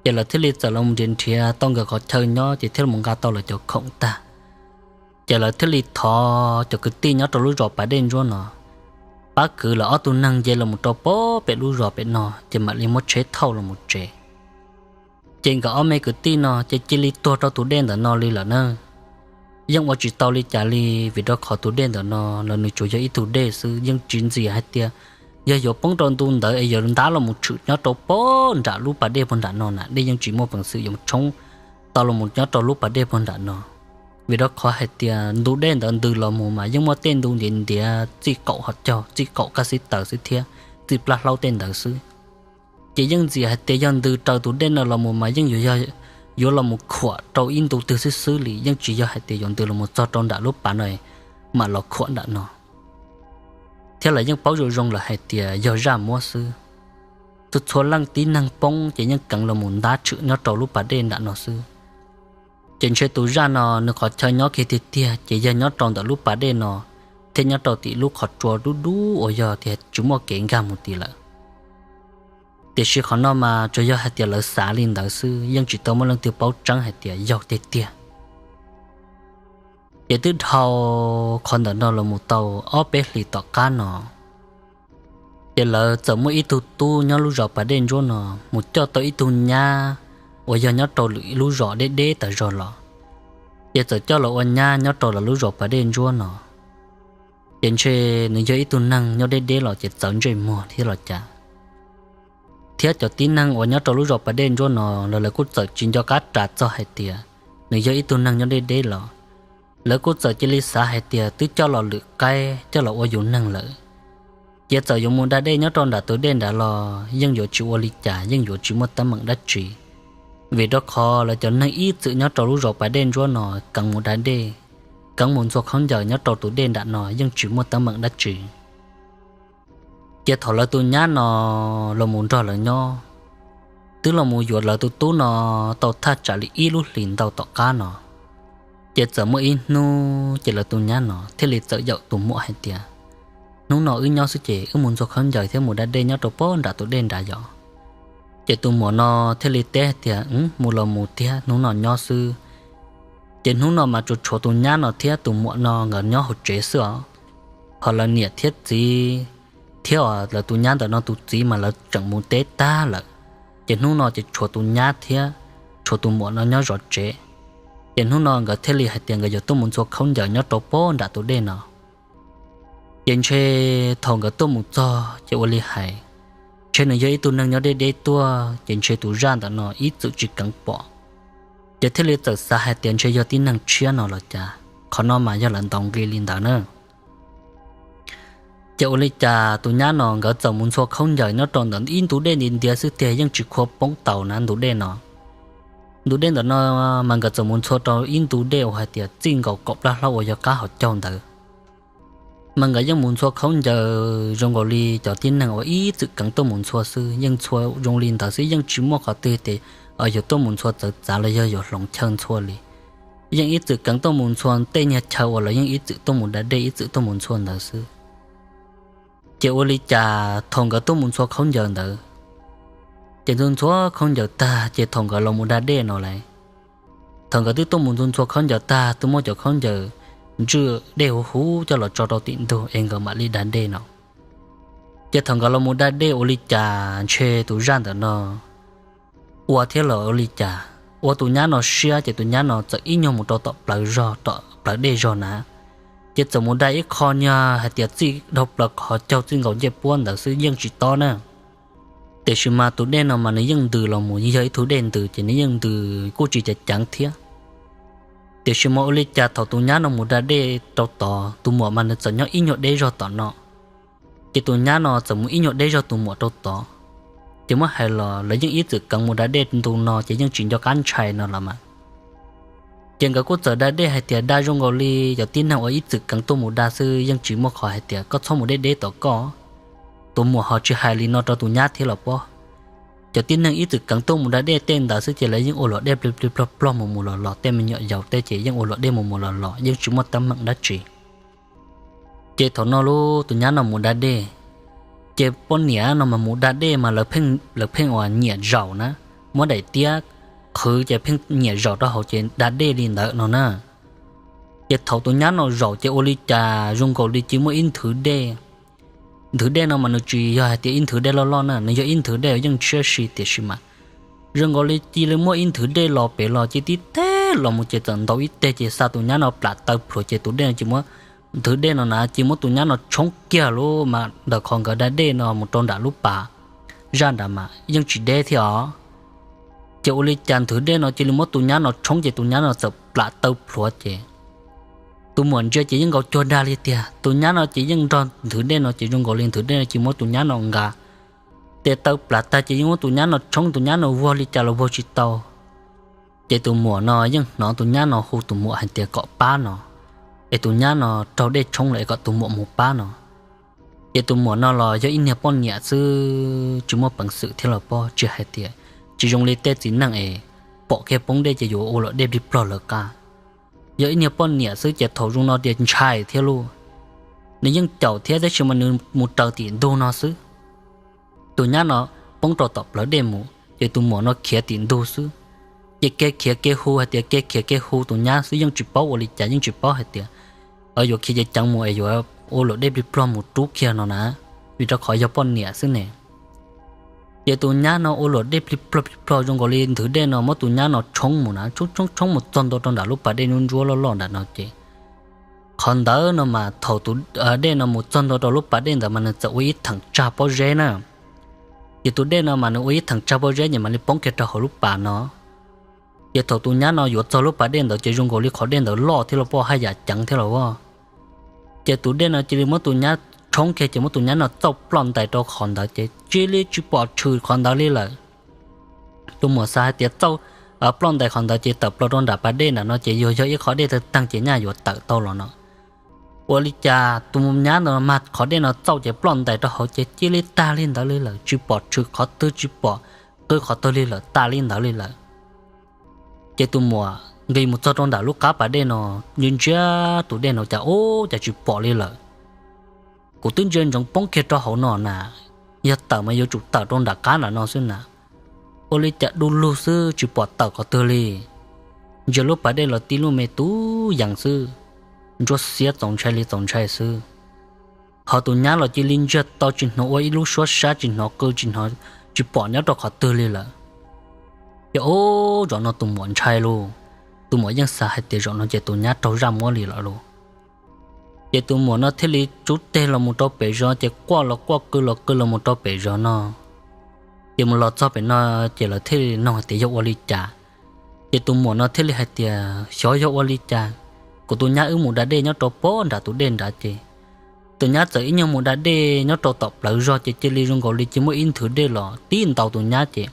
Ces lawv thiaj li txawm los nrhiav nrhiav tau nkawd qhov chaw nyob ces thiaj mus nqa tau lawv cov khoom tag. Ces lawv thiaj li thov cov kwv tij nyob rau lub zos Pas Dej Ntsuab no pab kwv lawv ob tug neeg nce los mus rau pob pem lub zos pem no ces mam li muab tsheb thauj los mus tsev. Ces nkawd ob me kwv tij no ces cia li tuag rau tus dej ntawm no li lawm na. Yeej ua tsis tau li cas li, vim rau qhov tus dej ntawm no los nws tsuas yog ib tug dej xwb, yeej tsis ntxias hais tias yog yuav poob rau ntu ntawd es yuav ntab los mus tshwm nyob rau pob nram lub pas dej puag nram no na, dej yeej tsis muaj peev xwm yuav tshoob tau los mus nyob rau lub pas dej puag nram no. Vim rau qhov hais tias ntu dej ntawd ntws los mus mas yeej muaj tej ntu ntiav ntiav txij qaum ho caug txij qaum kaj xib taws xwb thiab txij plab hlaub tej ntawd xwb. Ces yeej ntxias hais tias yog ntws raws tus dej no los mus mas yeej yuav los mus khuam rau ib ntu twg xwb xwb li, yeej tsis yog hais tias yuav ntws los mus txog rau nram lub pas no mam los khuam nram no. Thiab lawv yeej paub zoo zoo lawm hais tias yog zaj muab xwb. Txhua txhua leej tib neeg poob ces yeej keev los mus ntab tshwm nyob rau lub pas dej nram no xwb. Ces ntshe tus zaj no nws qhov chaw nyob kiag tiag tiag ces yog nyob rau ntawm lub pas dej no thiab nyob rau tim lub qhov tsua dub dub uas yog tias tsis muaj kev nkag mus tid lawm. Tiam sis qhov no mas tsuas yog hais tias lawv xav li ntawd xwb, yeej tsis tau muaj leej twg paub tseeb hais tias yog tiag tiag. Ces twb dhau qhov ntawm no los mus tau ob peb hlis tom qab no, ces lawv txawm muaj ib tug tub nyob lub zos Pas Dej Ntsuab no mus coj tau ib tug nyab uas yog nyob rau lwm lub zos deb deb tas zog los. Ces txawm coj los ua nyab nyob rau lawv lub zos Pas Dej Ntsuab no. Ces ntshe nws yog ib tug neeg nyob deb deb los ces txawv ntsej muag thiab los cas. Thiab cov tib neeg uas nyob rau lub zos Pas Dej Ntsuab no los lawv kuj txawm tsis nco qab ras txog hais tias nws yog ib tug neeg nyob deb deb los. Lawv kuj txawm cia li xav hais tias twb coj los lwm qaib coj los ua yus neeg lawm, ces txawm yuav mus da dej nyob rau nram tus dej nrad los yeej yuav tsis ua li cas, yeej yuav tsis muaj teeb meem dab tsi. Vim rau qhov lawv cov neeg ib txwm nyob rau lub zos Pas Dej Ntsuab no keev mus da dej, keev mus ntxuag khaub ncaws nyob rau tus dej nram no yeej tsis muaj teeb meem dab tsi. Ces thaum lawv tus nyab no los mus nrog lawv nyob, twb los mus yuav lawv tus tub no tau thaj tsam li ib lub hlis ntau tom qab no, ces txawm muaj ib hnub ces lawv tus nyab no thiaj li txawm yaum tus muam hais tias, Hnub no wb nyob xwb ces wb mus ntxuag khaub ncaws thiab mus da dej nyob rau pob nram tus dej nrad yom. Ces tus muam no thiaj li teb hais tias, Mus los mus thiab, hnub no nyob xwb. Ces hnub no mas tsuas tshuav tus nyab no thiab tus muam no nkawd nyob hauv tsev xwb os. Ho lawv niam thiab txiv thiab lawv tus nyab ntawm no tus txiv mas lawv tseem mus teb tag lawm. Ces hnub no ces tshuav tus nyab thiab tshuav tus muam no nyob zov tsev. Ces hnub no nkawd thiaj li hais tias nkawd yuav tuaj mus ntxhua khaub ncaws nyob rau pem nram tus dej no. Ces ntshe thaum nkawd tuaj mus txog ces ua li hais, ntshe nws yog ib tug neeg nyob deb deb tuaj ces ntshe tus zaj ntawm no ib txwm tsis keev pom. Ces thiaj li txawm xav hais tias ntshe yog tib neeg tshiab no los cas, qhov no mas yog lawv ntaus nqi li ntawd na. Ces ua li cas tus nyab no nkawd txawm mus ntxhua khaub ncaws nyob rau ntawm ib ntu dej nti ntiav xwb tiag, yeej tsis khua poob tau na ntu dej no. Ntu dej ntawm no mas nkawd txawm mus ntxhua rau ib ntu dej uas hais tias txij nkaus kaum plaub hlau uas yog qab hauv caug ntawd. Mas nkawd yeej mus ntxhua khaub ncaws zoo nkaus li cov tib neeg uas ib txwm keev tuaj mus ntxhua xwb, yeej ntxhua zoo li ntawd xwb, yeej tsis muaj qhov twg tias yuav tuaj mus ntxhua txawv txav los yog yuav hloov chaw ntxhua li. Yeej ib txwm keev tuaj mus ntxhua tej niag chaw uas lawv yeej ib txwm tuaj mus da dej ib txwm tuaj mus ntxhua ntawd xwb. Ces ua li cas thaum nkawd tuaj mus ntxhua khaub ncaws ntawd, ces ntxhua ntxhua khaub ncaws tag ces thaum nkawd los mus da dej no las, thaum nkawd twb tuaj mus ntxhua ntxhua khaub ncaws tag, twb muab cov khaub ncaws ntswj dej huv huv coj los tso rau tim ntug es nkawd mam li da dej no. Ces thaum nkawd los mus da dej ua li cas ntshe tus zaj ntawm no ua thiab los ua li cas, ua tus nyab no siab ces tus nyab no txawm ib nyuag mus rau tom plawv zog, tom plawv dej zog na. Ces txawm mus da ib qho nyuag hais tias txij dhau plaws qhov caug txij nkaus ncej puab ntawd xwb yeej tsis tob na. Tiam sis mas tus dej no mas nws yeej ntws los mus, yog ib tug dej ntws ces nws yeej ntws kuj tsis ceev ceev thiab. Tiam sis mas ua li cas thaum tus nyab no mus da dej rau tod, tus muam mas nws txawm nyob ib nyuag deb zog tom no. Ces tus nyab no txawm mus ib nyuag deb zog tus muam rau tod. Ces muab hais los lawv yeej ib txwm keev mus da dej ntu no ces yeej tsis nco qab ntshai no los mas. Ces nkawd kuj txawm da dej hais tias da zoo nkaus li cov tib neeg uas ib txwm keev tuaj mus da xwb, yeej tsis muaj qhov hais tias koj txhob mus deb deb tom koj. Tus muam ho tsis hais li no rau tus nyab thiab los pob. Cov tib neeg ib txwm keev tuaj mus da dej tej ntawd xwb ces lawv yeej ua luam dej plig plig plog plog mus mus los los, tej me nyuam yaus tej ces yeej ua luam dej mus mus los los yeej tsis muaj teeb meem dab tsi. Ces thaum no lub tus nyab no mus da dej, ces poj niam no mas mus da dej mas lawv pheej uas nyiam zaum na, muab daim tiab qhwv ces pheej nyiam zaum rau hauv ces da dej li ntawd no na. Ces thaum tus nyab no zaum ces ua li cas zoo nkaus li cia muaj ib nthwv dej. Nthwv dej no mas nws tsis yog hais tias ib nthwv dej loj loj na, nws yog ib nthwv dej yeej tshiab si tiam sis mas zoo nkaus li cia li muaj ib nthwv dej los pem los cia tib teg los mus ces txawm ntaus ib teg ces xa tus nyab no plam taw plhuav ces tus dej no cia muab, nthwv dej no na cia muab tus nyab no tshoob kiag lub mas ntawm qhov nkawd da dej no mus rau nram lub pas zaj nram mas yeej tsis deb thiab os. Ces ua li cas nthwv dej no cia li muab tus nyab no tshoob ces tus nyab no txawm plam taw plhuav ces tus muam ntsia ces yeej nkaus cuag dag li tiag. Tus nyab no ces yeej nrog nthwv dej no ces zoo nkaus li nthwv dej no cia muab tus nyab no nqa, tes taw plam tag ces yeej muab tus nyab no tshoob, tus nyab no vuag li cas los vuag tsis tau. Ces tus muam no yeej hnov tus nyab no hu tus muam hais tias kom pab no, es tus nyab no raug dej tshoob lawm es kom tus muam mus pab no. Ces tus muam no los yog ib niag poj niam xwb tsis muaj peev xwm thiab los pob, tsis hais tias tsis zoo li tej txiv neej es pom kiag poob dej ces yuav ua luam dej plig plog lawv qab. Yog ib niag poj niam xwb ces thaum zoo no tias ntshai thiab lauj, nws yeej caum thiab tab sis mas nws mus raws tim ntug no xwb. Tus nyab no poob rau tom plawv dej mus ces tus muam no khiav tim ntug xwb. Ces kev khiav kev hu hais tias kev khiav kev hu tus nyab xwb, yeej tsis paub ua li cas, yeej tsis paub hais tias yuav khiav ceev ceev mus es yuav ua luam dej plig plog mus rub kiag no na, vim rau qhov yog poj niam xwb ne. Ces tus nyab no ua luam dej plig plog plig plog zoo nkaus li nthwv dej no muab tus nyab no tshoob mus na, tshoob tshoob tshoob mus txog ntua rau nram lub pas dej ntsuab ntsuab loj loj nram no ces qhov ntawd no mas thaum tus dej no mus txog ntua rau lub pas dej ntawd mas nws txawm ua ib theem tsag pob zeb na. Ces tus dej no mas nws ua ib theem tsag pob zeb ces mam li poob kiag rau hauv lub pas no. Ces thaum tus nyab no yuav txog lub pas dej ntawd ces zoo nkaus li qhov dej ntawd loj thiab los pob haj yam ceev thiab los as. Ces tus dej no cia li muab tus nyab tshoob kiag ces muab tus nyab no txauj ploj ntais rau qhov ntawd ces cia li tsis pom tshwm qhov ntawd li lawm. Tus muam xav hais tias txauj ploj ntais qhov ntawd ces tawm plaws rau nram pas dej nram no ces yuav yog ib qhov dej tawg tag ces nyaj yuav tawm tau los no. Ua li cas tus nyab no mas qhov dej no txauj ces ploj ntais rau hauv ces cia li tag li ntawd li lawm, tsis pom tshwm qhov twg tsis pom qw qhov twg li lawm, tas li ntawd li lawm. Ces tus muam nqis mus txog rau nram lub qab pas dej no, ntsia ntsia tus dej no cas ub cas tsis pom li lawm. Kuv twb ntsia ntsoov poob kiag rau hauv no na, yog tawm mas yuav tsum tawm rau nram qab nram no xwb na. Ua li cas du lug xwb tsis pom tawm qhov twg li. Ntsia lub pas dej los tib lub me tub yees xwb, ntsuab xiab txaus ntshai li txaus ntshai xwb. Ho tus nyab los cia li ntsiag to tsis hnov ua ib lub suab sab, tsis hnov qw tsis hnov, tsis pom nyob rau qhov twg li lawm. Ces ub zov no tus muam ntshai lauj, tus muam yeej xav hais tias zaum no ces tus nyab raug zaj muab li lawm lauj. Ces tus muam no thiaj li tsub teg los mus rau pem zos, ces quaj los quaj qw los qw los mus rau pem zos no. Ces mus los txog pem no, ces lawv thiaj li nug hais tias yog ua li cas. Ces tus muam no thiaj li hais tias xyov yog ua li cas, kuv tus nyab wb mus da dej nyob rau pob nram tus dej nrad ces tus nyab txawm ib nyuag mus da dej nyob rau tom plawv zog ces cia li zoo nkaus li cia muaj ib nthwv dej los tib ntaus tus nyab ces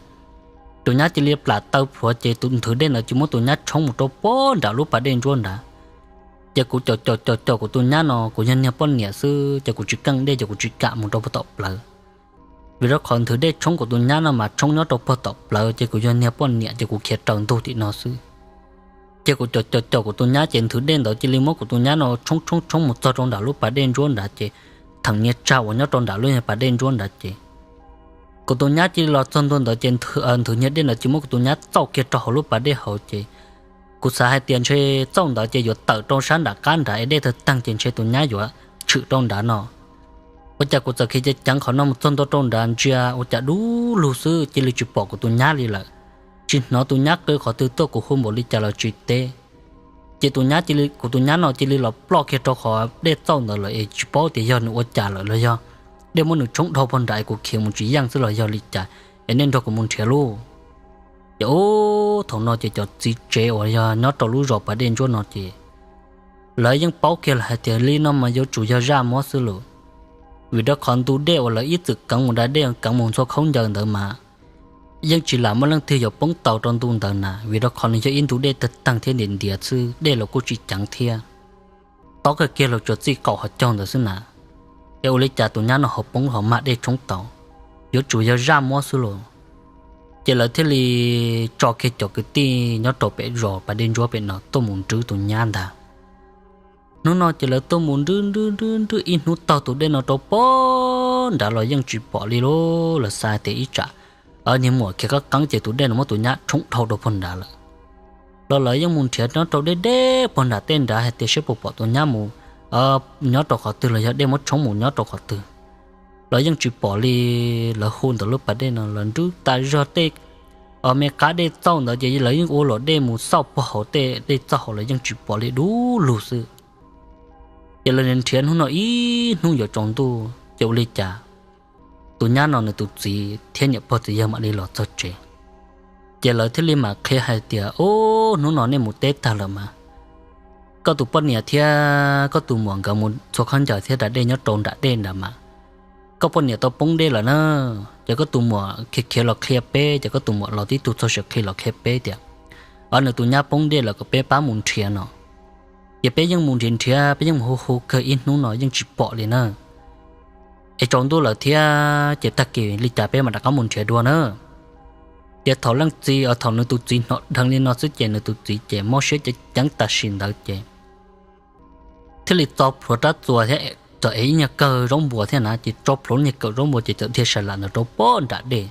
tus nyab cia li plam taw plhuav ces tus nthwv dej ntawd cia muab tus nyab tshoob mus rau pob nram lub pas dej ntsuab nrad. Ces kuv caum caum caum caum kuv tus nyab no, kuv yog niag poj niam xwb ces kuv tsis keej dej ces kuv tsis kam mus rau tom plawv. Vim rau qhov nthwv dej tshoob kuv tus nyab no mas tshoob nyob rau pog tom plawv ces kuv yog niag poj niam ces kuv khiav raws ntug tim no xwb. Ces kuv caum caum caum kuv tus nyab ces nthwv dej ntawd cia li muab kuv tus nyab no tshoob tshoob tshoob mus txog rau nram lub pas dej ntsuab nrad ces theem niag tsag uas nyob rau nram lub pas dej ntsuab nrad ces kuv tus nyab cia li los txog ntua ntawd ces nthwv niag dej ntawd cia muab kuv tus nyab txauj kiag rau hauv lub pas dej hauv ces kuv xav hais tias ntshe txauj ntawd ces yuav tawm rau sab nram qab nrad es dej tawg tag ces ntshe tus nyab yuav tshwm rau nrad no. Ua cas kuv txawm khiav ceev ceev qhov no mus txog ntua rau nrad ntsia ua cas dub lug xwb cia li tsis pom kuv tus nyab li lawm. Tsis hnov tus nyab qw qhov twg tuaj, kuv hu npaum li cas los tsis teb. Ces tus nyab, kuv tus nyab no cia li los ploj kiag rau qhov dej txauj ntawd lawm es tsis paub tias yog nws ua cas lawm los yog dej muab nws tshoob dhau pog nrad es kuv khiav mus tsis yeej xwb los yog li cas, es nej nrog kuv mus nrhiav lauj. Ces ub thaum no ces cov txiv tsev uas yog nyob rau lub zos pas dej ntsuab no ces lawv yeej paub kiag lawm hais tias li no mas yuav tsum yog zaj muab xwb lauj. Vim rau qhov ntu dej uas lawv ib txwm keev mus da dej keev mus ntxhua khaub ncaws ntawd mas yeej tsis lam muaj leej twg yuav poob tau rau ntu ntawd na, vim rau qhov nws yog ib ntu dej tawg tag thiab ntiav ntiav xwb, dej los kuj tsis ceev thiab. Tob kawg kiag los tsuas txij qaum qhov caug ntawd xwb na. Es ua li cas tus nyab no ho poob ho mag dej tshoob tau? Yuav tsum yog zaj muab xwb lauj. Ces lawv thiaj li tso kiag cov kwv tij nyob rau pem zos pas dej ntsuab pem no tuaj mus nrwb tus nyab ntag. Hnub no ces lawv tuaj mus nrwb nrwb nrwb nrwb ib hnub taug tus dej no rau pob nrad los yeej tsis pom li lauj. Lawv xav tias ib tsam niag muam khiav qab qeeb ces tus dej no muab tus nyab tshoob dhau rau pog nrad lawm. Los lawv yeej mus nrhiav nyob rau deb deb pog nram tej nrad hais tias seb puas pom tus nyab mus nyob rau qhov twg los yog dej muab tshoob mus nyob rau qhov twg los yeej tsis pom li. Lawv hu ntawm lub pas dej no los nrwb tas zog tej me qab dej txauj ntawd ces lawv yeej ua luam dej mus xauj pog hauv tej dej txauj hauv los yeej tsis pom li, dub lug xwb. Ces lawv nrhiav hnub no ib hnub yuav tsaus ntuj ces ua li cas tus nyab no nws tus txiv thiab niam pog txiv yawg mam li los txog tsev. Ces lawv thiaj li mam qhia hais tias, Ub, hnub no nej mus teb tag lawm mas, koj tus poj niam thiab koj tus muam nkawd mus txhua khaub ncaws thiab da dej nyob rau nram dej nrad mas, koj poj niam tau poob dej lawm na. Ces koj tus muam khiav khiav los qhia peb, ces koj tus muam los tib tug txog sawv qhia los qhia peb tias, o, nws tus nyab poob dej lawm kom peb pab mus nrhiav no. Ces peb yeej mus nrhiav nrhiav, peb yeej mus hu hu kawg ib hnub no yeej tsis pom li na. Es tsaus ntuj lawm thiab ces tag kis li cas peb mam rov qab mus nrhiav dua na. Ces thaum leej txiv, thaum nws tus txiv hnov dheev li no xwb ces nws tus txiv ces mob siab ceev ceev tam sim ntawd ces thiaj li txo plhuav rab txuas thiab txawm ev ib nyuag kawm zaub npua thiab na, ces tso plhuav nyuag kawm zaub npua ces txawm dhia sas lam ntawd rau pob nram dej.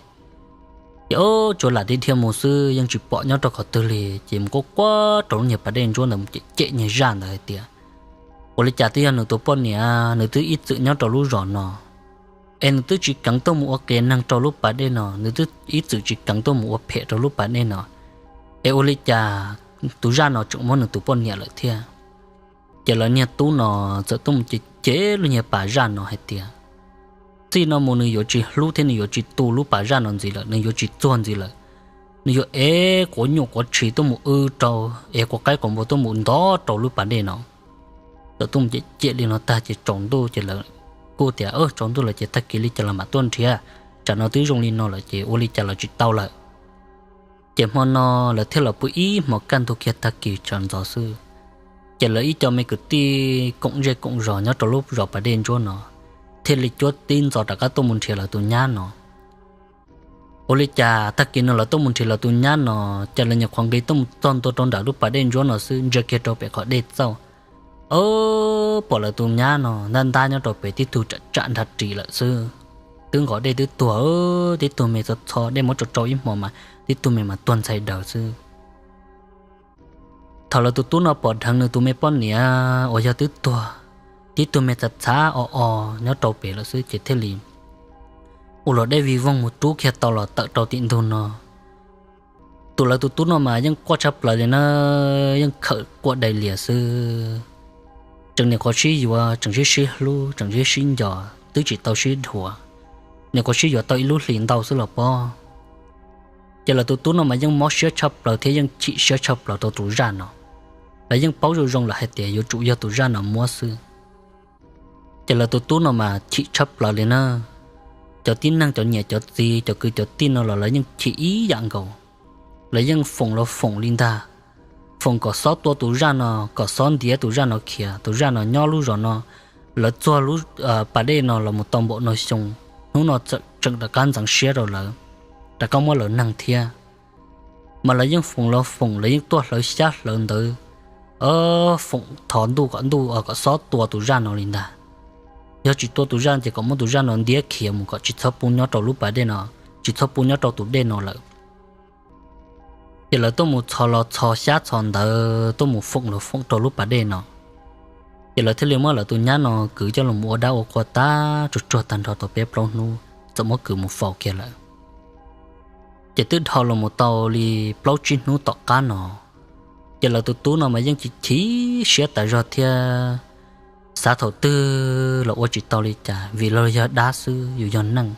Ces ub, tsuas lam dhia dhia mus xwb yeej tsis pom nyob rau qhov twg li, ces mus quaj quaj rau lub niag pas dej ntsuab ntawd mus cem cem niag zaj ntawd hais tias, ua li cas twb yog nws tus poj niam, nws twb ib txwm nyob rau lub zos no, es nws twb tsis keev tuaj mus ua qias neeg rau lub pas dej no, nws twb ib txwm tsis keev tuaj mus ua phem rau lub pas dej no, es ua li cas tus zaj no tseem muab nws tus poj niam lawm thiab. Ces lawv niag tub no txawm tuaj mus cem cem lub niag pas zaj no hais tias, txij no mus nws yuav tsis hlub thiab nws yuav tsis tu lub pas zaj no ntxiv lawm, nws yuav tsis txuag ntxiv lawm. Nws yuav ev quav nyuj quav tshis tuaj mus w rau, ev quav qaib quav npua tuaj mus ntov rau lub pas dej no. Txawm tuaj mus cem cem li no tag ces tsaus ntuj ces lawv kuj tias, tsaus ntuj lawm ces tag kis li cas los mam tuaj nrhiav, tsam no twb zoo li no lawm ces ua li cas los tsis tau lawm. Ces hmo no lawv thiaj los pw ib hmo kaj ntug kiag tag kis sawv ntxov xwb, ces lawv ib co me kwv tij koom zej koom zos nyob rau lub zos pas dej ntsuab no thiaj li cuab tib ntxov rov qab tuaj mus nrhiav lawv tus nyab no. Ua li cas tag kis no lawv tuaj mus nrhiav lawv tus nyab no, cas lawv nyuam qhuav nqis tuaj mus txog ntua rau nram lub pas dej ntsuab no xwb, ntsia kiag rau pem qhov dej txauj, pom lawv tus nyab no ntab ntab nyob rau pem, tib tug tsam tsam nrhab ris lawm xwb. Twb nqos dej twb tuag, tib tug me txho txho, dej muab tsau tsau ib hmo mas tib tug me mas tuag ntxhais daws xwb. Thaum lawv tus tub no pom dheev nws tus me poj niam uas yog twb tuag, tib tug me txhav txhav o o nyob rau pem lawm xwb ces thiaj li ua luam dej vij voog mus rub kiag tau los tawm rau tim ntug no. Tus lawv tus tub no mas yeej quaj tshaj plaws li na, yeej khawm quaj dai lias xwb. Tseem niam qhuav sib yuav, tseem sib sib hlub, tseem sib sib nco, twb tsis tau sib dhuav. Niam qhuav sib yuav tau ib lub hlis ntau xwb los pob. Ces lawv tus tub no mas yeej mob siab tshaj plaws thiab yeej chim siab tshaj plaws rau tus zaj no. Lawv yeej paub zoo zoo lawm hais tias yuav tsum yog tus zaj no muab xwb. Ces lawv tus tub no mas chim tshaj plaws li na. Cov tib neeg, cov niam cov txiv, cov kwv cov tij no los lawv yeej chim ib yam nkaus. Lawv yeej foom los foom li ntag, foom kom xob tua tus zaj no, kom xob ntiav tus zaj no khiav. Tus zaj no nyob lub zos no, lawv txuag lub pas dej no los mus tau npaum no xyoo, hnub no tseem rov qab ntxeev siab rau lawv, rov qab muab lawv neeg thiab. Mas lawv yeej foom los foom, lawv yeej tuaj hlawv xyab hlawv ntawv, foom thov ntuj kom ntuj kom xob tua tus zaj no li ntag. Yog tsis tua tus zaj ces kom muab tus zaj no ntiav khiav mus kom tsis txhob pub nyob rau lub pas dej no, tsis txhob pub nyob rau tus dej no lawm. Ces lawv tuaj mus txhos los txhos xyab txhos ntawv, tuaj mus foom los foom rau lub pas dej no. Ces lawv thiaj li muab lawv tus nyab no kwv coj los ua dab ua qhua tag tsuag tsuag tag nrho tau peb plaub hnub, txawm muab kwv mus faus kiag lawm. Ces twb dhau los mus tau li plaub tsib hnub tom qab no, ces lawv tus tub no mas yeej chim chim siab tas zog thiab xav thaum twg los ua tsis tau li cas, vim los yog dab xwb, yus yog neeg,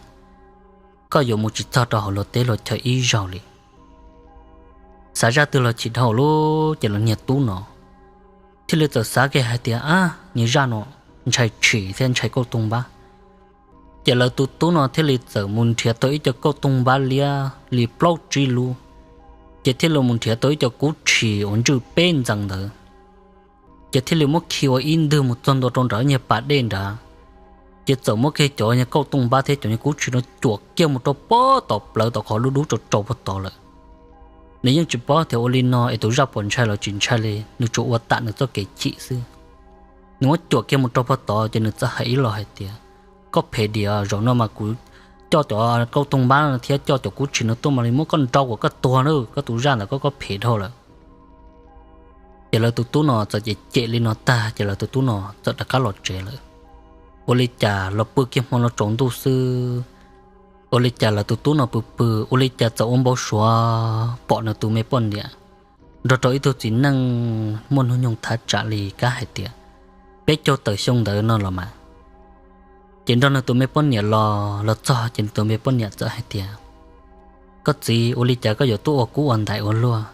koj yuav mus tsis txog rau hauv luag teb luag chaw ib zaug li. Xav zaj twg los chim dhau lub, ces lawv niag tub no thiaj li txawm xav kiag hais tias, ab, niag zaj no ntshai tshis thiab ntshai kauj toog npab. Ces lawv tus tub no thiaj li txawm mus nrhiav tau ib co kauj toog npab liab li plaub tsib lub, ces thiaj li mus nrhiav tau ib co kub tshis uas ntswj peb ntxees ntawd, ces thiaj li muab khi ua ib ntwg mus txog ntua rau nram niag pas dej nrad. Ces txawm muab kiag cov niag kauj toog npab thiab cov niag kub tshis no cuam kiag mus rau pob tom plawv tom qhov dub dub rau rau pob tod lawm. Nws yeej tsis paub tias ua li no es tus zaj puas ntshai los tsis ntshai li, nws tsuas ua tam nws txoj kev chim xwb. Nws muab cuam kiag mus rau pob tod ces nws txawm hais ib los hais tias, koj phem diam, zaum no mas kuv coj cov kauj toog npab thiab coj cov kub tshis no tuaj mam li muab koj nrau kom koj tuag na, koj tus zaj ntawd koj, koj phem dhau lawm. Ces lawv tus tub no txawm cem cem li no tag ces lawv tus tub no txawm rov qab los tsev lawm. Ua li cas los pw kiag hmo no tsaus ntuj xwb, ua li cas lawv tus tub no pw pw ua li cas txawm ua npau suav pom nws tus me poj niam nrog rau ib tug txiv neej muaj hnub nyoog thaj tsam li kab hais tias peb caug tawm xyoo ntawd no los mas. Ces nrog nws tus me poj niam los, los txog ces nws tus me poj niam txawm hais tias, koj txiv, ua li cas koj yuav tuaj ua kub ua ntais ua luaj?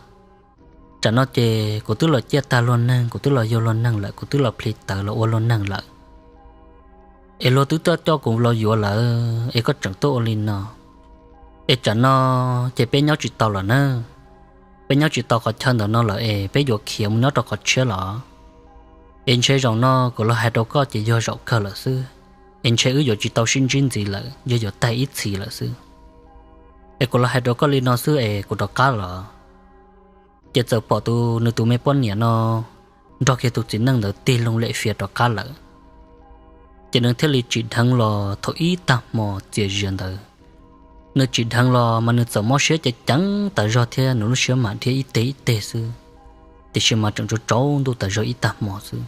Tsam no ces kuv twb los ciaj tag luag neeg, kuv twb los yug luag neeg lawm, kuv twb los plhis tawv los ua luag neeg lawm, es luag twb tuaj coj kuv los yuav lawm es koj tseem tuaj ua li no. Es tsam no ces peb nyob tsis tau lawm na. Peb nyob tsis tau qhov chaw ntawm no lawm es peb yuav khiav mus nyob rau qhov tshiab los. Es ntshe zaum no kuv los hais rau koj ces yog zaum kawg lawm xwb, es ntshe wb yuav tsis tau sib ntsib ntxiv lawm, yog yuav tag ib txhis lawm xwb. Es kuv los hais rau koj li no xwb es kuv rov qab los. Ces txawm pom tus, nws tus me poj niam no nrog kiag tus txiv neej ntawd tig loo lem fias rov qab lawm. Ces nws thiaj li tsim dheev los thaum ib tag hmo txias zias ntawd. Nws tsim dheev los mas nws txawm mob siab ceev ceev tas zog thiab nws lub siab mas dhia ib teg ib teg xwb, tiam sis mas tseem tsaus tsaus ntuj tas zog ib tag hmo xwb.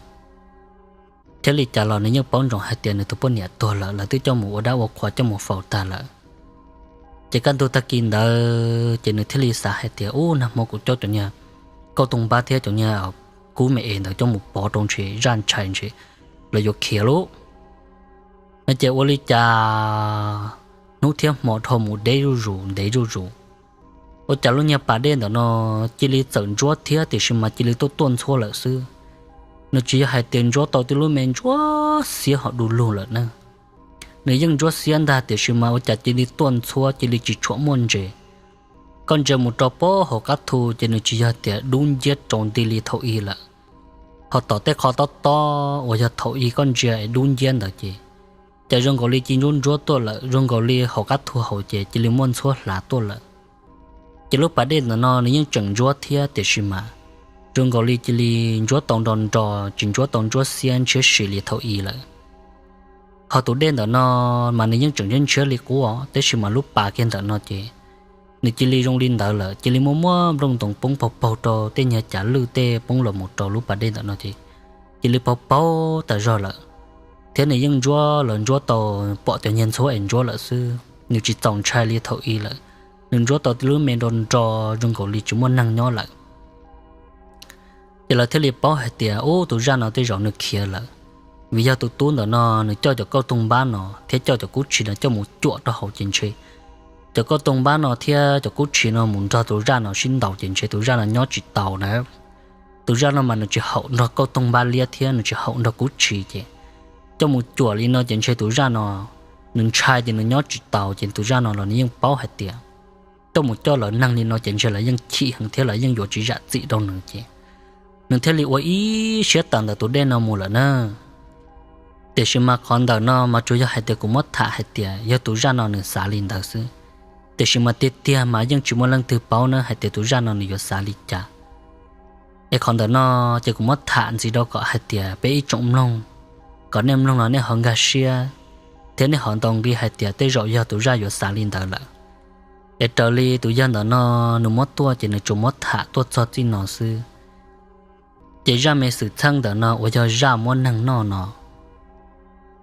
Thiab li cas los nws yeej paub ntsoov hais tias nws tus poj niam tuag lawm, lawv twb coj mus ua dab ua qhua coj mus faus tag lawm. Ces kaj ntug tag kis ntawd ces nws thiaj li xav hais tias, ub, nag hmo kuv coj cov niag kauj toog npab thiab cov niag kub me es ntawd coj mus pov rau ntshe zaj ntshai ntshe lawv yuav khiav lauj. No ces ua li cas hnub thiab hmo dhau mus deb zuj zus ntev zuj zus, ua cas lub niag pas dej ntawm no cia li txawm ntsuab thiab tiam sis mas cia li tuaj tuaj ntxhuab lawm xwb. Nws tsis yog hais tias ntsuab tau tib lub me ntsuab xiab ho du lug lawm na. Nws yeej ntsuab xiab ntag tiam sis mas ua cas cia li tuaj ntxhuab cia li tsis tshuam muaj ntses. Koj ntsia mus rau pob hauv qab thu ces nws tsis yog tias dub nciab rau nti li thaum i lawm, ho tom tej qho tob tob uas yog thaum i koj ntsia es dub nciab ntawd ces, ces zoo nkaus li cia ntsuab ntsuab tuaj lawm, zoo nkaus li hauv qab thu hauv ces cia li muaj ntxhuab hlav tuaj lawm. Ces lub pas dej ntawm no nws yeej tseem ntsuab thiab tiam sis mas zoo nkaus li cia li ntsuab tau nro nro, tsis ntsuab tau ntsuab xiab ntshiab si li thaum i lawm. Ho tus dej ntawm no mas nws yeej tseem ntshiab ntshiab li qub os, tab sis mas lub pas kiag ntawm no ces nws cia li zoo li ntawd lawm, cia li muaj muaj nplooj ntoos poob paug paug rau tej niag cav lwj tej poob los mus rau lub pas dej ntawm no ces cia li paug paug tas zog lawm. Thiab nws yeej ntsuab los ntsuab tau pom cov niag ntxhuab es ntsuab lawm xwb, nws tsis txaus ntshai li thaum i lawm. nws ntsuab tau lub me nro nro zoo nkaus li tsis muaj neeg nyob lawm. Ces lawv thiaj li paub hais tias ub, tus zaj no tej zaum nws khiav lawm, vim yog tus tub ntawm no nws coj cov kauj toog npab no thiab coj cov kub tshis no coj mus cuam rau hauv ces ntshe cov kauj toog npab no thiab cov kub tshis no mus nrog tus zaj no sib ntaus ces ntshe tus zaj no nyob tsis taus na. Tus zaj no mas nws tsis haum nrog kauj toog npab liab thiab nws tsis haum nrog kub tshis ces coj mus cuam li no ces ntshe tus zaj no nws ntshai ces nws nyob tsis taus ces tus zaj no los nws yeej paub hais tias coj mus coj lawv neeg li no ces ntshe lawv yeej chim heev thiab lawv yeej yuav tsis zam txim rau nws ces nws thiaj li ua ib siab tawm ntawm tus dej no mus lawm na. Tiam sis mas qhov ntawm no mas tsuas yog hais tias kuv muab tham hais tias yog tus zaj no nws xav li ntawd xwb, tiam sis mas tiag tiag mas yeej tsis muaj leej twg paub na hais tias tus zaj no nws yuav xav li cas. Es qhov ntawm no ces kuv muab tham ntxiv rau kom hais tias peb ib tsoom mloog, kom nej mloog no nej ho nkag siab thiab nej ho ntaus nqi hais tias tej zaum yog tus zaj yuav xav li ntawd lawm. Es raws li tus yawg ntawm no nws muab tuaj ces nws tsuas muab tham tuaj txog txij no xwb. Ces zaj me xwm txheej ntawm no uas yog zaj muab neeg noj no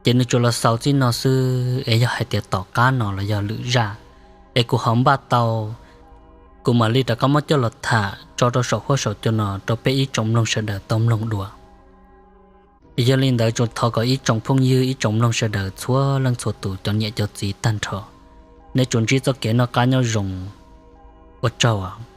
ces nws tsuas los xaus txij no xwb, es yog hais tias tom qab no los yog lwm zaj es kuv ho npaj tau, kuv mam li rov qab muab coj los tham tso rau saum huab saum cua no rau peb ib tsoom mloog sawv daws tau mloog dua. Yog li ntawd tsuas thov kom ib tsoom phooj ywg ib tsoom mloog sawv daws txhua leej txhua tus cov niam cov txiv tag nrho, nej tsuas ntsib txoj kev noj qab nyob zoo. Ua tsaug.